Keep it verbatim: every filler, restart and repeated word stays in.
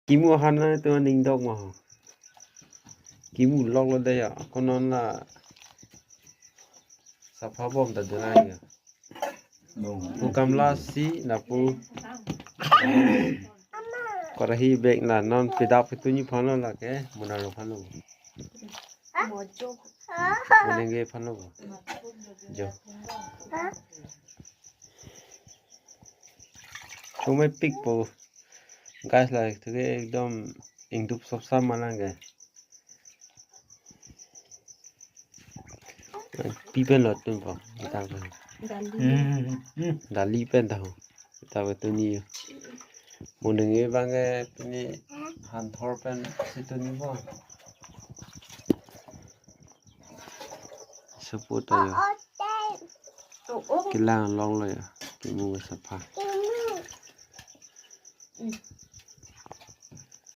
Kimu ahan na tu ningdok ma ho. Kimu lok lo de ya. Konon la sapha bom ta dona ya. Pu kamla si lapu karahi bag la non pedak petunyi aphan lo lake, monaro aphan lo. Monenge aphan lo. Jo. Tumai pik po. Guys, la tu ke ekdom ingdup sop sam malang ke. Pi pen lo tum po. Kita pen. Dali. Hmm, hmm. Dali pen ta ho. Kita pen tuni. Monenge bang ke tuni hanthor pen si tuni po. Support ayo. Kelang long lo ya. Kimu sapha.